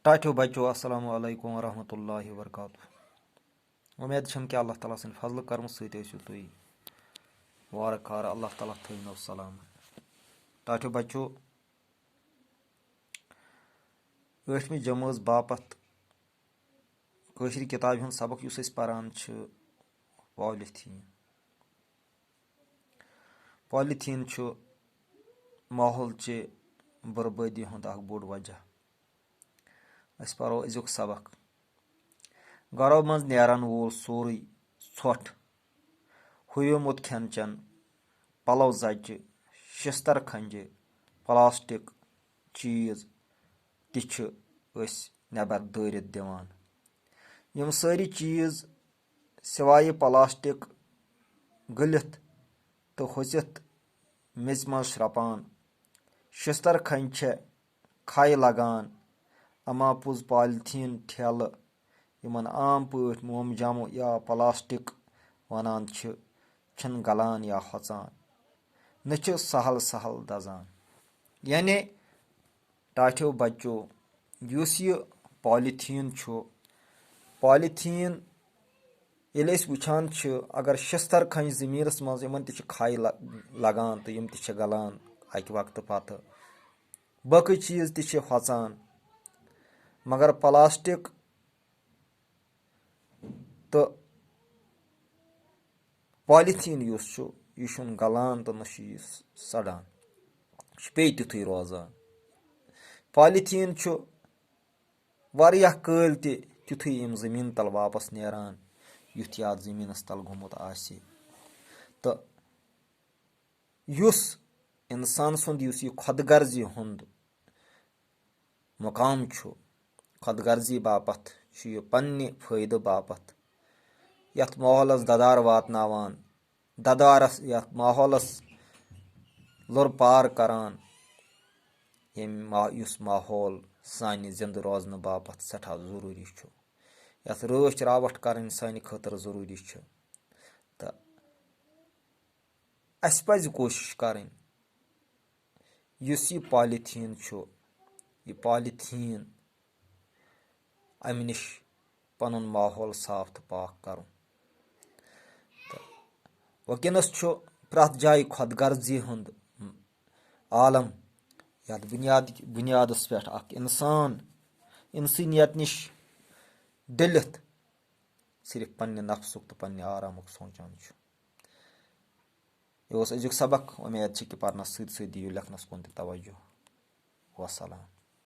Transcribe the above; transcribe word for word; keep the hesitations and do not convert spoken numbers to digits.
ٹاٹھیو بچو، السلام علیکم ورحمۃ اللہ وبرکاتہ۔ وۄمید چھم کہِ اللہ تعالیٰ سٕنٛدِ فضلہٕ کرمہٕ سۭتۍ ٲسِو تُہۍ وارٕ کارٕ۔ اللہ تعالیٰ تھٲینو سلامت۔ ٹاٹھیو بچو، ٲٹھمہِ جمٲژ باپتھ کٲشرِ کِتابہِ ہُنٛد سبق یُس أسۍ پران چھِ، پالیتھیٖن۔ پالیتھیٖن چھُ ماحولچہِ بربٲدی ہُنٛد اکھ بوٚڑ وجہ۔ أسۍ پرو أزیُک سبق۔ گرو منٛز نیرن وول سورُے ژھۄٹھ، ہُریومُت کھٮ۪ن چٮ۪ن، پلو زچہِ، شستر کھنجہِ، پلاسٹک چیٖز تہِ چھِ أسۍ نٮ۪بر دٲرِتھ دِوان۔ یِم سٲری چیٖز سوائے پلاسٹک گٔلِتھ تہٕ ہۄژِتھ میٚژِ منٛز شرٛپان۔ شستر کھنٛجہِ چھےٚ کھے لگان، اما پوٚز پالیتھیٖن ٹھیلہٕ، یِمن عام پٲٹھۍ مومجامہٕ یا پلاسٹک ونان چھِ، چھِنہٕ گلان یا ہۄژان، نہ چھِ سہل سہل دزان۔ یعنی ٹاٹھیو بچو، یُس یہِ پالیتھیٖن چھُ، پالیتھیٖن ییٚلہِ أسۍ وٕچھان چھِ، اگر شستر کھنٛجہِ زٔمیٖنَس منٛز، یِمَن تہِ چھِ کھَے لَ-، لَگان تہٕ یِم تہِ چھِ گَلان اَکہِ وقتہٕ پَتہٕ۔ باقٕے چیٖز تہِ چھِ ہۄژان، مگر پلاسٹک تہٕ پالیتھیٖن یُس چھُ، یہِ چھُنہٕ گَلان تہٕ نہ چھُ یہِ سڑان، یہِ چھُ بیٚیہِ تیُتھُے روزان۔ پالیتھیٖن چھُ واریاہ کٲلۍ تہِ تیُتھُے یِم زٔمیٖن تَل واپس نیران، یُتھ یہِ اَتھ زٔمیٖنَس تَل گوٚمُت آسہِ۔ تہٕ یُس اِنسان سُنٛد، یُس یہِ خۄد غرضی ہُنٛد مقام چھُ، خۄد غرضی باپتھ چھُ یہِ پننہِ فٲیدٕ باپتھ یَتھ ماحولَس دَدار واتناوان، دَدارَس، یَتھ ماحولَس لوٚر پار کران، ییٚمہِ ما-، یُس ماحول سانہِ زِندٕ روزنہٕ باپتھ سٮ۪ٹھاہ ضروٗری چھُ، یَتھ رٲچھ راوَٹھ کرٕنۍ سانہِ خٲطرٕ ضروٗری چھُ۔ تہٕ اَسہِ پَزِ کوٗشِش کرٕنۍ، یُس یہِ پالیتھیٖن چھُ، یہِ پالیتھیٖن، اَمہِ نِش پَنُن ماحول صاف تہٕ پاک کرُن۔ تہٕ وٕنکیٚنَس چھُ پرٛٮ۪تھ جایہِ خۄد غرضی ہُنٛد عالم، یَتھ بُنیاد، بُنیادَس پٮ۪ٹھ اکھ اِنسان اِنسٲنیت نِش ڈٔلِتھ صرف پننہِ نفسُک تہٕ پننہِ آرامُک سونٛچان چھُ۔ یہِ اوس أزیُک سبق۔ اُمید چھِ کہِ پرنَس سۭتۍ سۭتۍ دِیِو لیکھنَس کُن تہِ توجہ۔ وسلام۔